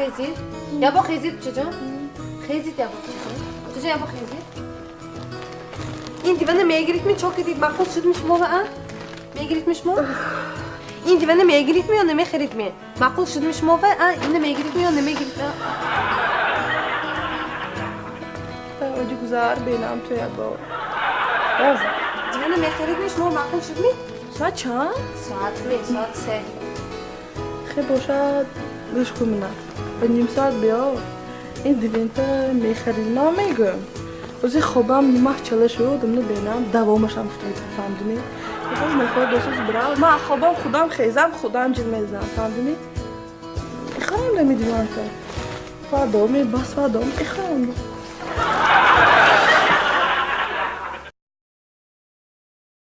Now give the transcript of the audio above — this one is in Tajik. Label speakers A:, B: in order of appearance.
A: Хезид, ябо хезид, чуҷон, хезид, ябо, чуҷон, чуҷон, ябо хезид. Ин дивана мегиридми? Чо кардид, маъқул шудми шумо ва а мегиридми шумо? Ин дивана мегиридми ё намехаридми? Маъқул шудми шумо ва а ина мегиридми ё намегиридми?
B: Оҷи гузар бенам ту ябо. Роза.
A: Дивана мехаридми шумо, маъқул шудми?
B: Соат чанд?
A: Соат ми, соат 3.
B: Хе бошад, гӯш кун мана. Ба ним соат биё. Ин дивента мехарид, ман мегӯям. Ози хобам нимах чала шуд, амну бенам давомашам фаҳмдими? Боз мехоҳад досоз бирав. Ман хобам худам хезам, худам ҷил мезанам, фаҳмдими? Ихарам нами диванта. Фадоми, бас фадом, ихарам.